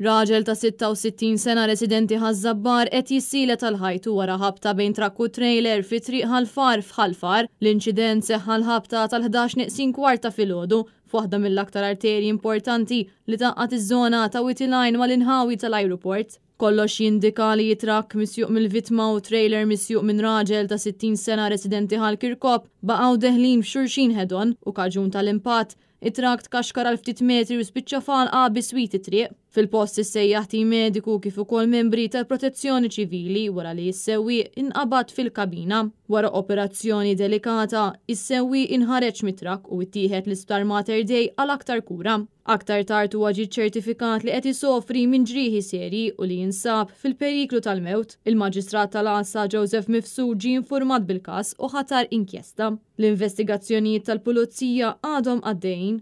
Raġel ta' 66 sena residenti Ħaż-Żabbar qed jissielet għal ħajtu wara ħabta bejn trakk u trailer fi Triq Ħal Far f'Ħal Far. L-inċident seħħ għall-ħabta tal-11 neqsin kwart ta' filgħodu f'waħda mill-aktar arterji importanti li tgħaqqad iż-żona ta' Wied il-Għajn mal-inħawi tal-ajruport. Kollox jindika li t-trakk misjuq mill-vittma u trailer misjuq minn raġel ta' 60 sena residenti Ħal Kirkop baqgħu deħlin f'xulxin head-on u kaġun tal-impatt, it-trakk tkaxkar għal ftit metri u spiċċa f'għalqa biswit it-triq. Fil-post issejjaħ tim mediku kif ukoll membri tal-Protezzjoni Ċivili wara li s-sewwieq inqabad fil-kabina. Wara operazzjoni delikata, is-sewwieq inħareġ mit-trakk u ittieħed l-Isptar Mater Dei għal aktar kura. Aktar tard huwa ġie ċċertifikat li qed isofri minn ġrieħi serji u li jinsab fil-periklu tal-mewt. Il-Maġistrat tal-Għassa Joseph Mifsud ġie infurmat bil-każ u ħatar inkjesta. L-investigazzjonijiet tal-Pulizija għadhom għaddejjin.